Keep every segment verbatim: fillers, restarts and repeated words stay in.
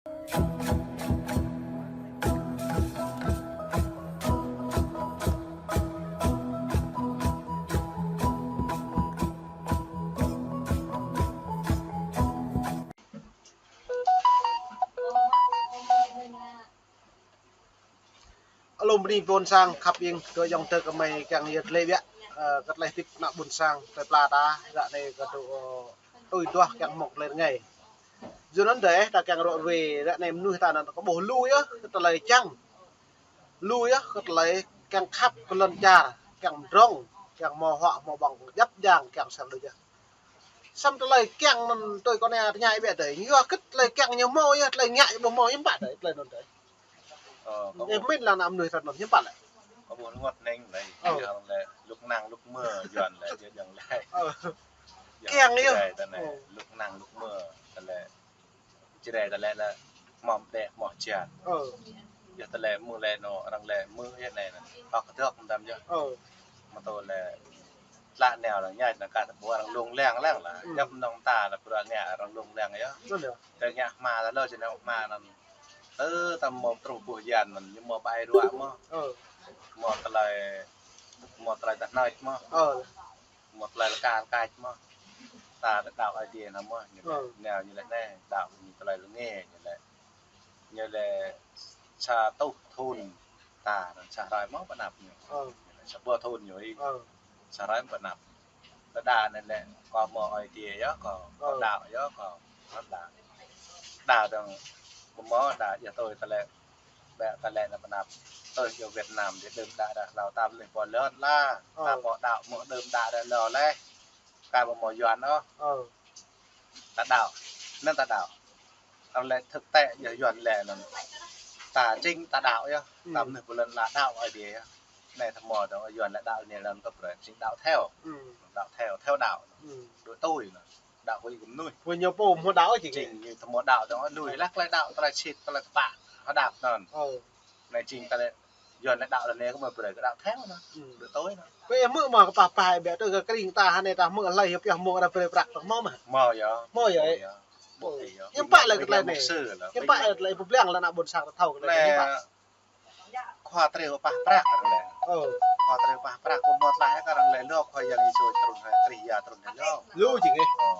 Alum bơni ƀôn sang khăp ing, kơ ayŏng adơi gơmơi kiăng yơh tơlơi biă, ơ, kơ tơlơi hơdip ană ƀôn sang, tơlơi pla ta, ră anai kơ tui, ơ, tui duah kiăng mơ̆ng tơlơi rơngai. Yua anŭn dêh, ta kiăng ră ruai, ră anai mơnuih ta anŭn kơ ƀuh lu yơh, kơ tơlơi čang. Lu yơh, kơ tơlơi kiăng khăp, kơ lŏn čar, kiăng pơdrŏng, kiăng hmâo huă, hmâo ƀơ̆ng, djăp djang, kiăng sel đôč yơh. Samơ̆ tơlơi kiăng anŭn tui kâo anai tơña ih biă dêh. Yua kơ tơlơi kiăng ñu hmâo yơh, tơlơi ngă ƀu hmâo hiư̆m pă dêh, tơlơi anŭn dêh. Ơ, kâo ih ƀuh. Min lăng ană mơnuih ta anŭn hiư̆m pă lĕ. Kâo ƀuh rơngot hning lĕ, Ơ. Yang lĕ, lŭk năng lŭk mơ, Yuan lĕ, jing lĕ. Ơ. Yang kiăng yơh. Jrai ta anai, Ơ. Lŭk năng lŭk mơ, ta lĕ. Jrai ta lĕ lĕ, hmâo pơdĕ, hmâo hơjan. Ơ. Yơh ta lĕ mơ̆ lĕ anŭn, arăng lĕ mơ̆ yơh anai anŭn. Hơk kơdŏk mơtam yơh. Ơ. Mơ̆ tơlơi lĕ, tla neo lĕ, ñai nao kah ta ƀuh arăng lông lăng lăng lah. Ừ. Djăp mơnơ̆ng ta lĕ, pơrua ngă arăng lông lăng yơh. Anŭn yơh. Tơlơi ngă hma ta lĕ, či nao hma anŭn. Ơ, ta hmâo truh ƀuh hơjan anŭn, ñu hmâo ƀai ruă mơ̆. Ơ. Hmâo tơlơi, hmâo tơlơi ta hnoi mơ̆. Ơ. Hmâo tơlơi lơka lơkač mơ̆. Ta đaŏ Aê Diê anŭn mơ̆, ñu lĕ, Ơ. Nao ñu lĕ anai, đaŏ ñu tơlơi lơnge, ñu lĕ. Ñu lĕ sa rơtuh thŭn ta, anŭn sa hrơi mơ̆ pơanăp ñu. Ơ. Ñu lĕ sa rơtuh thŭn ñu ih. Ơ. Sa hrơi mơ̆ pơanăp. Tơdah anai lĕ, kâo hmâo Aê Diê yơh, kâo, kâo Ơ. Đaŏ yơh, kâo, kâo đaŏ. Đaŏ dơ̆ng, kâo hmâo đaŏ yơh tui tơlơi, ƀĕ tơlơi anai pơanăp. Tui yơh Việt Nam dih đưm đă đă hlâo ta lĕ pô lŏn lah. Ơ. Ta pô đaŏ mơ̆ đưm đă đă hlâo leh. Kâo ƀu hmâo Yuan ôh. Ơ. Ta đaŏ. Anŭn ta đaŏ. Anŭn lĕ thực tế yơh Yuan lĕ anŭn. Ta jing ta đaŏ yơh. Ừ. Ta mơnuih pô lŏn lah đaŏ Aê Diê yơh. Anai ta hmâo dơ̆ng Yuan lĕ đaŏ anai lăm tơp rĕ. Jing đaŏ theo. Ừ. Đaŏ theo, theo đạo. Ừ. Đuaĭ tui anŭn. Đaŏ huĭ kơ mơnuih. Huĭ ñu pô hmâo đaŏ jing. Jing ñu ta hmâo đaŏ dơ̆ng lui lah tơlơi đaŏ, tơlơi sĭt, tơlơi kơpă. Hơdăp anŭn. Ơ. Anai jing ta lĕ Yuan lĕ đaŏ lĕ anai kơ mơ̆ brơi kơ đaŏ theo anŭn. Ừ. Đuaĭ tui anŭn. Kơ ih hmư̆ mơ̆ kơ pah pah ƀĕ tui kơ kring ta hơnai ta hmư̆ hlơi hiăp yơh hmâo arăng brơi prăk ta hmâo mơ̆? Hmâo yơh. Hmâo yơh, ơ. Ƀu ih yơh. Hiư̆m pă lĕ kơ tơlơi anai? Hiư̆m pă lĕ tơlơi pơblang lĕ ană ƀôn sang ta thâo kơ tơlơi anai hiư̆m pă? Khua triu pah prăk arăng lĕ. Ơ. Khua triu pah prăk kơ mơ̆ tlaih kơ arăng lĕ lu Khua Yang Yêsu trŭn hơnai, Krist Yang trŭn hơnai lu. Lu jing ih. Ơ.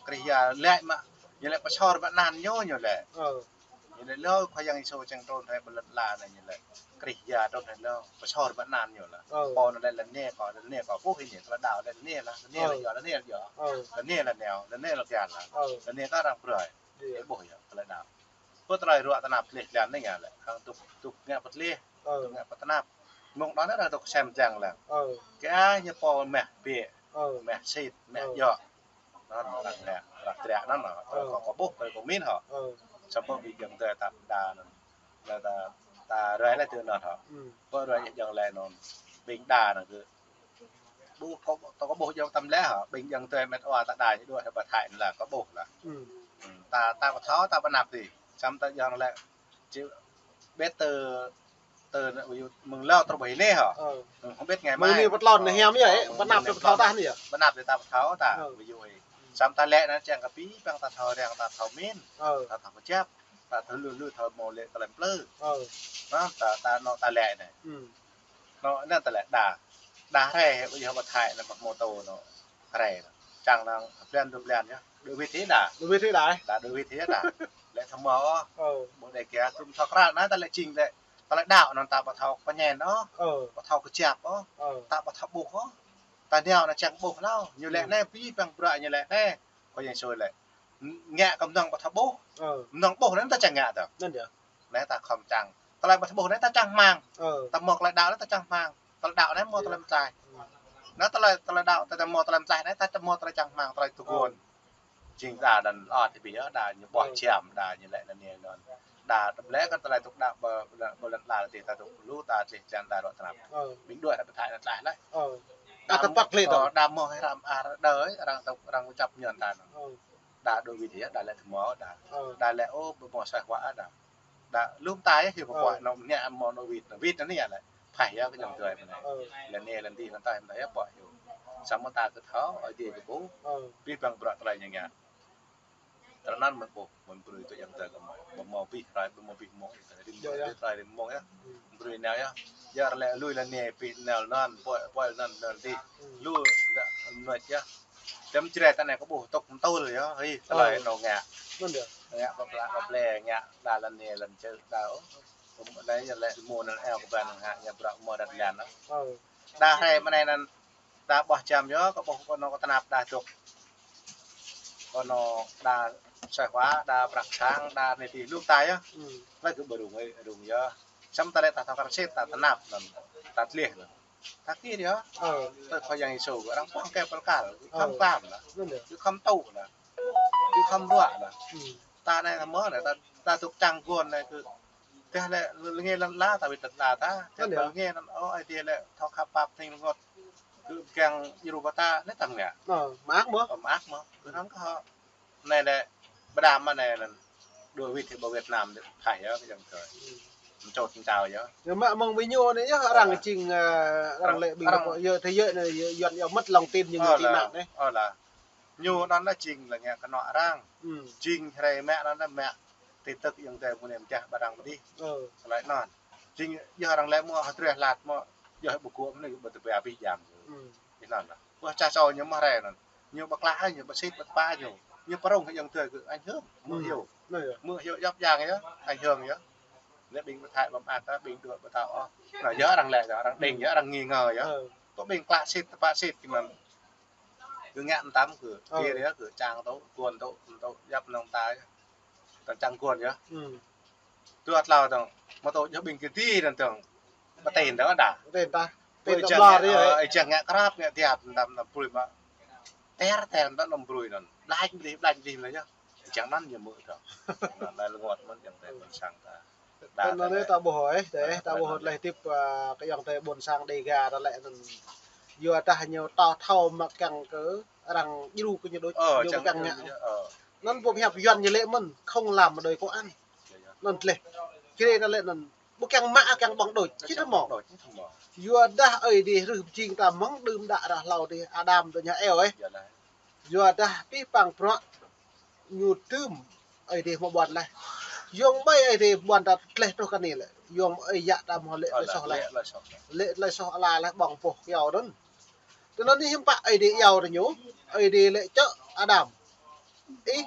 Krist Yang lĕ mă, ñu lĕ pơsor mă anăn ñu, ñu lĕ. Ơ. Ñu lĕ lu Khua Yang Yêsu čang trŭn hơnai ƀơi lŏn ala anai ñu lĕ. Krist Yang trŭn hơnai lu. Pơsor mă anăn ñu lah. Ơ. Pô anŭn lĕ lŏn anai kâo, lŏn anai kâo ƀuh hĭ anai, tơlơi đaŏ lŏn anai lah, lŏn anai lah, ơ. Lŏn anai lah neo, lŏn anai lah kiăng lah. Ơ. Lŏn anai kơ arăng brơi. Ơ. Ih ƀuh yơh, tơlơi đaŏ. Pơ tơlơi ruă tơnap tơlih tơlan anai ngă lĕ. Arăng dŏ, dŏ ngă pơtơlih, ơ, dŏ ngă pơtơnap. Mơ̆ng đôč anai arăng dŏ sem jang lăng. Ơ. Kơ ai ñu pô meh biă, ơ, meh sĭt, meh, ơ, djŏ. Anŭn arăng lĕ, arăng triă anŭn hŏ. Ơ. Kâo, kâo ƀuh, kâo, kâo min hŏ. Ơ. Samơ̆ ƀing ayŏng adơi ta pơđar anŭn. Lĕ ta, ta ruai lĕ tui anŭn hŏ. Ừ. Pơ ruai ayŏng adơi anŭn. Ƀing đa anŭn kơ. Ƀuh kâo, kâo ƀuh ayŏng tăm lĕ hŏ. Ƀing ayŏng adơi met wa ta đa ñu đuaĭ hơbă thai anŭn lah, kâo ƀuh lah. Ừ. Ừ. Ta, ta pơthâo, ta pơanăp dih. Samơ̆ ta ayŏng lĕ. Či, ƀĕ tơ, tơ mơ̆ng hlâo truh ƀơi anai hŏ. Ơ. Ơ, hơbĕt ngai mai. Mơ̆ng anai pơtlon anai hiam yơh, ơ, ơ, pơanăp tơ pơthâo ta anai yơh. Pơanăp tơ ta pơthâo ta. Ơ. Ví dụ ih. Samơ̆ ta lĕ anŭn čang kơ pĭ, păng ta thâo răng, ta thâo min. Ơ. Ta thâo kơjăp, ta thâo lui lui, thâo hmâo lĕ tơlơi plư. Ơ. Anŭn ta, ta anŏ ta lĕ anai. Ừ. Anŏ anŭn ta lĕ đa. Đa rai, ƀu djơ̆ hơbă thai anŭn pah mô tô anŏ. Rai anŭn. Čang năng blan dua blan yơh. Đuaĭ wĭt hĭ đa. Đuaĭ wĭt hĭ đa, ơ? Đa đuaĭ wĭt hĭ đa. Lĕ thâo hmâo ôh. Ơ. Ƀu đei kiăng tŭm thâo krăn anai ta lĕ jing lĕ. Ta lĕ đaŏ anŭn ta ƀu thâo pơñen ôh. Ơ. Ƀu thâo kơjăp ôh. Ơ. Ta ƀu thâo ƀuh ôh. Ta nao anŭn čang ƀuh hlâo. Ñu lĕ, ừ, anai pĭ păng bruă ñu lĕ anai. Khua Yang Yêsu lĕ. Ngă kơ mơnơ̆ng ƀu thâo ƀuh. Ơ. Mơnơ̆ng ƀuh anŭn ta čang ngă tơ. Anŭn yơh. Anai ta khŏm čang. Tơlơi ƀu thâo ƀuh anai ta čang hmang. Ơ. Ta hmâo tơlơi đaŏ anai ta čang hmang. Tơlơi đaŏ anai hmâo, iya, tơlơi pơklaih. Anai tơlơi, tơlơi đaŏ ta, ta hmâo tơlơi pơklaih anai ta, ta hmâo tơlơi čang hmang, tơlơi tơguan. Ơ. Jing ta đa lŏn ot ƀiă, đa ñu ƀuh, ơ, čam, đa ñu lĕ anai anŭn. Đa tơlơi kơ tơlơi tŭk đaŏ ƀơ, ƀơ, ƀơi lŏn ala dih ta tŭk lu ta čih čan đa ruă tơnap. Ơ. Ƀing đuaĭ ta pơthai anŭn tlaih leh. Ơ. Đa, đa tơpăt leh, ơ, tơ. Đa hmâo hrăm ar đơi, arăng tŭk, arăng kơjăp ñu ta anŭn. Ơ. Đa đuaĭ wĭt hĭ, đa lĕ thâo hmâo đa. Ơ. Đa lĕ ôh, ƀu hmâo sai huă đa. Đa lŭm tai hĭ pơpă, ơ, anŏ mơñă hmâo anŏ wĭt, wĭt anai lĕ. Phai yơh kơ ayŏng adơi mơ̆n anai. Ơ. Lĕ anai lĕ dih lŏn tai mơ̆n yơh pơpă yơh. Samơ̆ ta kơ thâo, Aê Diê kơ ƀuh. Ơ. Pĭ păng bruă tơlơi ñu ngă. Tơlơi anŭn mơ̆n ƀuh, mơ̆n brơi tui yang tơ kơ mơ̆n. Ƀu hmâo abih, rai ƀu hmâo abih mơ̆n, tơlơi rĭm mơ̆n, tơlơi rĭm mơ̆n yơh. Brơi nao yơh. Yơh rơlĕ lui lăn anai pĭ nao anŭn, pơ̆i, pơ̆i anŭn, anŭn adih. Lu, đa, mơnuih yơh. Tơm čreh tơ anai kơ ƀuh tŭk mơtŭl yơh. Hi, tơlơi anŭn ngă. Ngă pơpla, pơplĕ, ngă đa lăn anai, lăn čơ, đa, ôh. Anai yơh lĕ mơ̆n anŭn eo kơ ƀan ngă, ngă bruă mơ̆ đa lăn anŭn. Đa hrơi mơ̆n anai anŭn. Đa ƀuh čăm yơh, kơ ƀuh kơ anŭn kơ tơnap đa tŭk. Kơ anŭn đa soi hua, đa prăk sang, đa anai adih lu ta yơh. Lĕ kơ ƀu rŭng, ơi, rŭng yơh. Samơ̆ ta lĕ ta thâo kar sĭt, ta tơnap anŭn, ta tleh anŭn. Ta kir yơh. Tơ Khua Yang Yêsu, arăng pơ̆ng kơ pơkăl, khŏm klam lah. Kơ khŏm tŭ lah. Kơ khŏm ruă lah. Ta anai ta mơ̆ anai, ta, ta tŭk čang gôn anai kơ Tơdah lĕ lơngê lăn ala ta wĭt lăn ala ta. Tơdah lơngê anŭn, ơ, Ơi Adai lĕ thâo khăp pap tĭng rơngot. Kơ kiăng djru pơtă, anai tăm ngă. Ơ, mơak mơ̆? Ơ, mơak mơ̆. Kơ anŭn kơ hŏ. Anai lĕ, ƀơđam mơ̆ anai lĕ. Đuaĭ wĭt hĭ ƀơi Việt Nam dih, thâo yơh, kơ yang thâo. Mơčot mơčao yơh. Yơh mă mơ̆ng ƀing ñu anai yơh, arăng kơ jing, ơ, arăng lĕ ƀing rơkâo, yơh, thế giới anai, yơh, Yuan yơh, mất lòng tin ñu tị nạn anai. Ơ lah. Ñu anŭn lĕ jing lĕ ngă kơnŏ arăng. Jing hrơi mă anŭn lĕ mă tin tức yang tơ mơ̆n anai mơ̆ čah ƀă arăng pơdih. Tơlơi anŭn. Jing yơh arăng lĕ mơ̆ hơdreh hlăt mơ̆ yơh ƀu gơ̆ mơ̆n anai ƀu tơbiă abih jam. Ih anŭn lah. Ƀuh čah čô ñu mơ̆ hrơi anŭn. Ñu ƀu klă ñu, ƀu sĭt, ƀu tơpă ñu. Ñu pơrŭng hĭ yang tơ kơ ảnh hưởng. Mơ̆ hyu. Mơ̆ hyu djŏp djang yơh, ảnh hưởng yơh. Lĕ ƀing ƀu thâo ƀăm ăt, ƀing đuaĭ ƀu thâo ôh. Anŭn yơh arăng lĕ, arăng đing yơh, arăng nghi ngờ yơh. Tơ ƀing klă sĭt, tơpă sĭt kơ anŭn. Kơ ngă mơtam kơ, kơ yơh, kơ čang tŭ, gôn tŭ, tŭ, djŏp nong ta yơh. Tơ̆ng čang gôn yơh. Tui ăt hlâo tơ̆ng, mơ̆ tŭ yơh ƀing kơ ti anŭn tơ̆ng. Ƀu tin tơ̆ng đa. Ƀu tin ta. Ƀu tin tơ̆ng ƀlŏr yơh. Ơ, ih čang ngă krăp, ngă tiap, mơtam anŭn brơi mă. Ter, ter, mơtam anŭn brơi anŭn. Blah mơdih, blah mơdih lah yơh. Ih čang anŭn ñu mơ̆ tơ̆ng. Anŭn lĕ rơngot mơ̆n yang tơ ƀôn sang ta. Anŭn anai ta ƀuh ơi, tơ, ta ƀuh tơlơi hơdip, ơ, kơ yang tơ ƀôn sang Dega ta lĕ anŭn. Yua dah ñu ta thâo mă kiăng kơ arăng djru kơ ñu đôč, ñu kiăng ngă. Anŭn ƀu hiăp Yuan ñu lĕ mơ̆n, không làm mà đòi có ăn. Anŭn tleh. Kơ anai ta lĕ anŭn, ƀu kiăng mă kiăng ƀơ̆ng đôč, či tơmŏ. Yua dah Ơi Adai rưh pơjing ta mơ̆ng đưm đă ră hlâo dih Adam tơ ñu Eo ơi. Yua dah pih păng bruă ñu tơm Ơi Adai hmâo ƀuăn laih. Yŏng ƀai Ơi Adai ƀuăn ta tleh truh kơ anai lĕ. Yŏng ơi yă ta hmâo lĕ tơlơi soh laih. Lĕ tơlơi soh ala laih ƀơ̆ng boh kyâo anŭn. Tơ anŭn anai hiư̆m pă Ơi Adai iâu tơ ñu. Ơi Adai lĕ čơ Adam. Ih.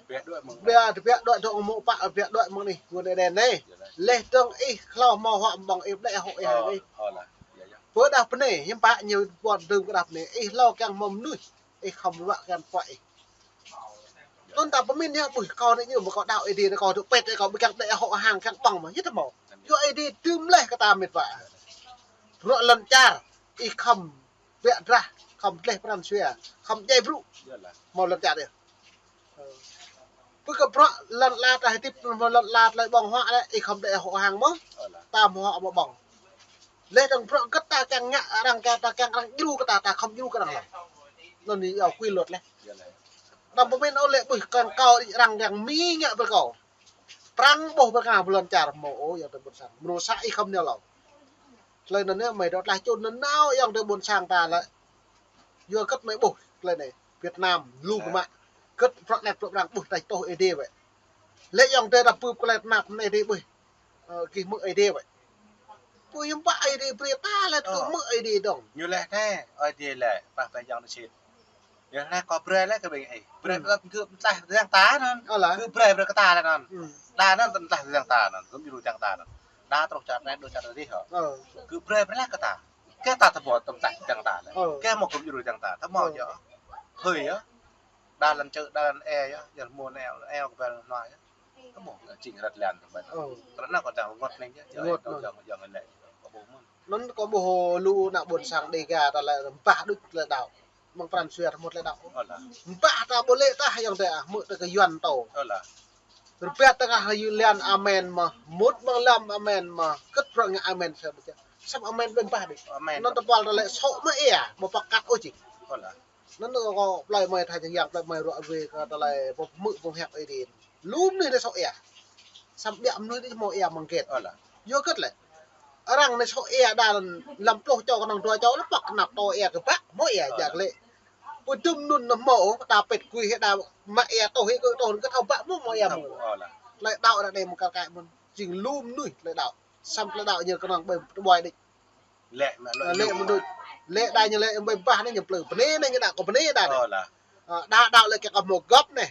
Tơbiă đuaĭ dŏ mơ̆ng anai, tơbiă đuaĭ dŏ mơ̆ng anai. Gơ̆ anai đen anai. Laih dơ̆ng ih hlâo hmâo huă ƀơ̆ng ih ƀlĕ hŏ ih. Pơ đah pơnai, hiư̆m pă ñu ƀuăn tơm kơ đah pơnai. Ih hlâo kiăng hmâo mơnuih. Ih khŏm ruă kiăng pơ̆ ih. Anŭn ta pơmĭn yơh, ƀuh kâo anai ñu mơ̆ kâo đaŏ Ơi Adai anai kâo tŭ pĕt kâo ƀu kiăng đĕ hŏ hăng kiăng ƀơ̆ng mơ̆, hiư̆m tơmŏ. Yua Ơi Adai tơm laih kơ ta mĕt wa. Bruă lŏn čar, ih khŏm biă drah, khŏm tleh pran jua, khŏm djai brŭ. Hmâo lŏn čar yơh. Pơ kơ bruă lŏn ala ta hơdip hmâo lŏn ala tơlơi ƀơ̆ng huă lĕ, ih khŏm đĕ hŏ hăng mơ̆, ta hmâo huă hmâo ƀơ̆ng. Laih dơ̆ng bruă hơget ta kiăng ngă arăng kiăng ta kiăng arăng djru kơ ta, ta khŏm djru kơ arăng lăng. Anŭn yơh quy luật laih. Đăm pơmĭn ôh lĕ ƀuh kơ kâo đĭ arăng kiăng Mi ngă brơi kâo. Prăng ƀuh brơi kơ ƀơi lŏn čar hmâo ôh yang tơ ƀôn sang. Mơnuih sa ih khŏm nao hlâo. Tơlơi anŭn yơh mơi dŏ tlaih čun nanao yang tơ ƀôn sang ta lĕ. Yua hơget mơi ƀuh tơlơi anai. Việt Nam lu mơ̆ mă. Hơget bruă anet bruă arăng ƀuh tơlơi tŏh Ơi Adai wơ̆t. Lĕ yang tơ đa pưp tơlơi tơnap Ơi Adai ƀuh. Ơ, gih hmư̆ Ơi Adai wơ̆t. Pô hiư̆m pă Ơi Adai brơi ta lĕ tơ hmư̆ Ơi Adai dơ̆ng. Ñu laĭ anai, Ơi Adai laĭ, pah pơjing anŭn sĭt. Yua anai kâo brơi laĭ kơ ƀing ih. Brơi kơ gơ̆ tlaih tơdang ta anŭn. Gơ̆ brơi brơi kơ ta laĭ anŭn. Đa anŭn tlaih tơdang ta anŭn, gơ̆ djru tơdang ta anŭn. Đa truh čar anai, đôč čar adih hŏ. Gơ̆ brơi brơi laĭ kơ ta. Kơ ta tơƀuh tlaih tơdang ta laĭ. Kơ hmâo gơ̆ djru tơdang ta, tơmŏ yơh. Hơi yơh. Đa lŏn čơ, đa lŏn eo yơh, yơh hmâo eo, eo kơ ƀing anŭn yơh. Tơmŏ, jing rơ̆t lăn tơmŏ. Tơlơi anŭn kâo čang rơngot anai yơh. Rơngot anŭn. Anŭn kâo ƀuh lu ană ƀôn sang Dega ta lĕ ƀah đôč tơlơi đaŏ. Mơ̆ng pran jua ta hmâo tơlơi đaŏ. Ƀah ta ƀu lĕ tah yang tơ ah, hmư̆ tơ kơ Yuan tŏ. Rơbat tơngah yơh lăn amen mơ̆, mŭt mơ̆ng lăm amen mơ̆, hơget bruă ngă amen sa ƀu čang. Săp amen ƀing ƀah đôč. Anŭn tơpul ta lĕ sŏ mơ̆ ia, ƀu pơkăt ôh jing. Anŭn kâo plơi mơi tha jing yang plơi mơi ruă wê kơ tơlơi pơhmư̆ pơhiăp Ơi Adai. Lu mơnuih anai sŏ ia. Samơ̆ biă mơnuih anai hmâo ia mơ̆ng hơget. Yua hơget lĕ. Arăng anai sŏ ia đa lăm pluh čô kơnơ̆ng dua čô lĕ pŏk kơnăp tŏ ia kơ ƀă hmâo ia jak lĕ. Pơdum nun nao hmâo, đa pet kui hĭ, đa mă ia tôh hĭ, kơ tôh kơ thâo bă mơ̆ mă ia mơ̆. Tơlơi đaŏ ră anai mơ̆ng kar kaĭ mơ̆n. Jing lu mơnuih tơlơi đaŏ. Samơ̆ tơlơi đaŏ ñu kơnơ̆ng ƀơi tơƀuai đĭ. Lĕ mă lĕ mơnuih. Lĕ đa ñu lĕ ƀơi bah anai ñu plư. Bơnê anai ñu đaŏ kơ bơnê đa anai. Đa đaŏ lĕ kiăng kơ hmâo gŏp anai.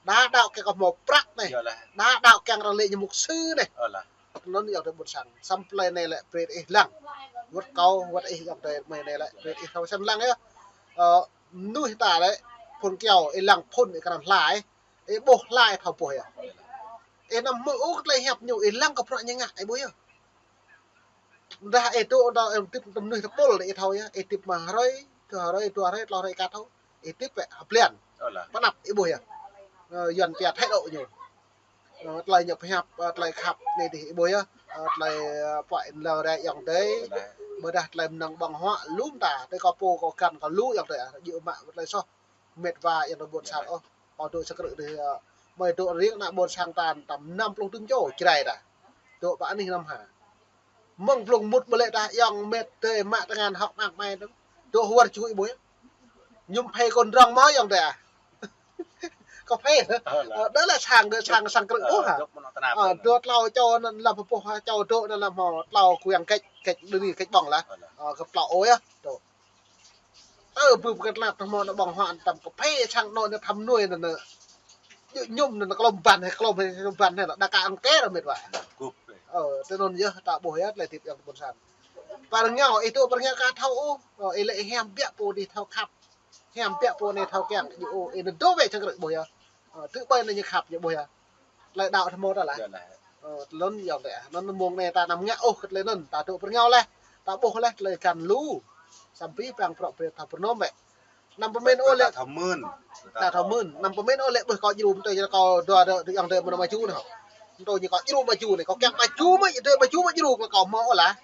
Đa đaŏ kiăng kơ hmâo prăk anai. Đa đaŏ kiăng arăng lĕ ñu mục sư anai. Anŭn yơh tơlơi ƀôn sang. Samơ̆ tơlơi anai lĕ brơi ih lăng. Wơ̆t kâo, wơ̆t ih yơh tơlơi mơi anai lĕ brơi ih thâo săn lăng yơh. Ơ, mơnuih ta lĕ, phun kyâo, ih lăng phun ih krăn hlai, ih ƀuh hlai thâo boh yơh. Ih anăm hmư̆ ôh tơlơi hiăp ñu, ih lăng kơ bruă ñu ngă, ih ƀuh yơh. Dah ih dŏ, dah ih tip tơm mơnuih tơpul, ih thâo yơh, ih tip mă hrơi, dua hrơi, dua hrơi, tlâo hrơi, ih ka thâo. Ih tip pĕ hơblan. Pơnăp, ih ƀuh yơh. Ơ, Yuan pia thái độ ñu. Ơ, tơlơi ñu pơhiăp, ơ, tơlơi khăp anai dih, ih ƀuh yơh. Ơ, tơlơi, ơ, pơin lơ rai ayŏng adơi. Ƀôdah tơlơi mơnơ̆ng ƀơ̆ng huă lŏm ta, tơlơi kâo pô kâo găn kâo lu ayŏng adơi, ơ, djơ̆ mă tơlơi soh. Met wa ayŏng adơi ƀôn sang ôh. Kâo dŏ sa krư̆ dih, ơ, mơi dŏ riêng ană ƀôn sang ta tơm năm pluh tơm čô Jrai ta. Dŏ pơ anih năm ha. Mơ̆ng blung mŭt ƀơi lĕ ta ayŏng met adơi mă tơngan hŏk mơak mai tơ̆ng. Dŏ hơwơr čuh ih ƀuh yơh. Ñu phe kôn drŏng mơ̆ ayŏng adơi ah. Kâo phe. Ơ, đơ lĕ sang, sang, sang krư̆ ôh ha. Ơ, dŏ tlâo čô anŭn lăm pơpŭ ha, čô dŏ anŭn lăm hmâo tlâo kuiăng kĕč, kĕč đơ ri kĕč ƀơ̆ng lah. Ơ, kơ tlâo ôh yơh. Dŏ. Ơ, bưp kơ tơlăt tơhmâo ană ƀơ̆ng huă tơm kơ phe sang anŭn anai thăm nuai anŭn anai. Djơ̆ ñŭm anŭn anai klom ban hĭ, klom hĭ, klom ban hĭ, đa ka ang ker met wa. Ơ, tơnŭn yơh ta ƀuh yơh tơlơi tip ayŏng adơi ƀôn sang. Pơ rơngiao, ih dŏ pơ rơngiao ka thâo ôh. Ơ, ih lĕ ih hiam biă pô dih thâo khăp. Hiam biă pô anai thâo kiăng, ñu ôh, ih anŭn dŏ wĕ čang krư̆ ƀuh yơh. Ơ, tơƀai anai ñu khăp ñu ƀuh yơh. Tơlơi đaŏ tơhmâo ta lah. Ơ, tơlơi anŭn yơh tơlơi. Anŭn mơ̆ng anai ta anăm ngă ôh kơ tơlơi anŭn. Ta dŏ pơ rơngiao laih. Ta ƀuh laih tơlơi găn lu. Samơ̆ păng prŏ brơi ta pơnôm wĕ. Anăm pơmĭn ôh lĕ. Ta thâo mơ̆n. Ta thâo mơ̆n. Anăm pơmĭn ôh lĕ ƀơi kâo djru, mơ̆ tui kâo dua dua ayŏng adơi mơ̆ mă ču anai. Mơ̆ tui kâo djru mă ču anai. Kâo kiăng mă ču mơ̆, dơi mă ču mă djru kâo mơ̆ ôh lah.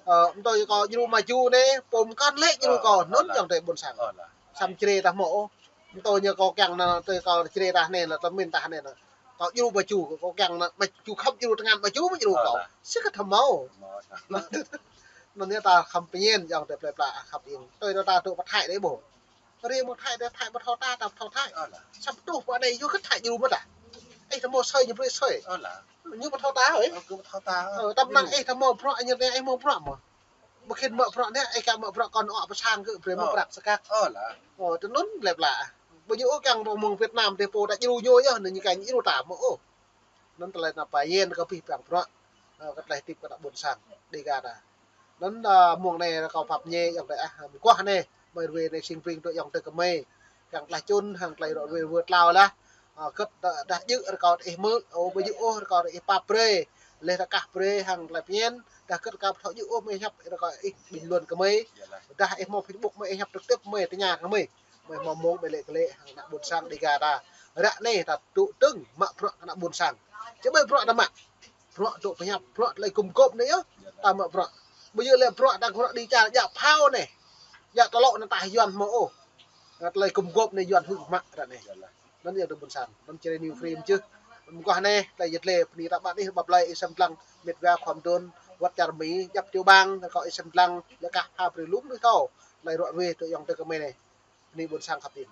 Ơ, mơ̆ tui kâo djru mă ču anai, pô mơkăn lĕ djru kâo, anŭn ayŏng adơi ƀôn sang. Samơ̆ Jrai ta hmâo ôh. Mơ̆ tui ñu kâo kiăng anai, tui kâo Jrai ta anai lah, tơmin ta anai lah. Kâo djru mă ču, kâo kiăng anai, mă ču khăp djru tơngan mă ču mă djru kâo. Sĭt kơ thâo mơ̆. Anŭn yơh ta khăm pơñen ayŏng adơi plơi pla khăp ing. Tui ta dŏ pơ Thái đơi ƀuh. Ri mơ̆ng Thái đơi, Thái ƀu thâo ta, ta ƀu thâo Thái. Samơ̆ tuh pơ anai yua kơ Thái djru mơ̆ ta. Ih ta hmâo sơi ñu brơi sơi. Ñu ƀu thâo ta ơi. Ơ, tơm năng ih ta hmâo bruă, ñu anai ih hmâo bruă mơ̆. Ƀu khĭn mă bruă anai, ih ka mă bruă kơ anŏ pơ sang kơ brơi mă prăk sa kăk. Ơ, tui anŭn plơi pla. Ƀu ñu ôh kiăng ƀu mơ̆ng Việt Nam dih pô ta djru ñu yơh, anai ñu kiăng djru ta mơ̆ ôh. Anŭn tơlơi anăp pơyên kơ abih bang bruă, ơ, kơ tơlơi hơdip kơ ană ƀôn sang Dêga ta. Anŭn, ơ, mơ̆ng anai kâo pap ñe ayŏng adơi ah, mơguah anai, mơi ruai anai sing pring dŏ ayŏng adơi kơ mơi. Kiăng tơlơi čun, hăng tơlơi rŏ ruai wơ̆t tlâo lah. Ơ, kơt dah, dah djơ̆ rơkâo ih hmư̆, ơ, ƀu djơ̆ ôh rơkâo ih pap brơi. Laih ta kah brơi, hăng tơlơi pơñen, dah kơt rơkâo ƀu thâo djơ̆ ôh mơi hiăp rơkâo ih bình luận kơ mơi. Dah ih hmâo Facebook mơi ih hiăp trực tiếp mơi, tơña kơ mơi. Mơi hmâo mơ̆ng ƀơi lĕ kơ lĕ hăng ană ƀôn sang Dêga ta. Ră anai ta dŏ dơ̆ng mă bruă kơ ană ƀôn sang. Či ƀai bruă ta mă. Bruă dŏ pơhiăp, bruă tơlơi gum gôp anai yơh. Ta mă bruă. Ƀu djơ̆ lĕ bruă ta kơ bruă đi čar djă phao anai. Djă tơlŏ anai ta Yuan hmâo ôh. Tơlơi gum gôp anai Yuan hư̆ mă ră anai. Anŭn yơh tơ ƀôn sang. Anŭn Jrai New Frame čih. Mơguah anai, tơlơi yơh tơlơi, bơni ta ƀă ih, ƀă blai ih sem lăng, met wa khŏm dŏn, wơ̆t čar Mi, djăp čô bang, rơkâo ih sem lăng, lĕ kah pha brơi lŏm đuaĭ thâo. Tơlơi rŏ ruai dŏ ayŏng adơi kơ mơi anai. Bơni ƀôn sang khăp ing.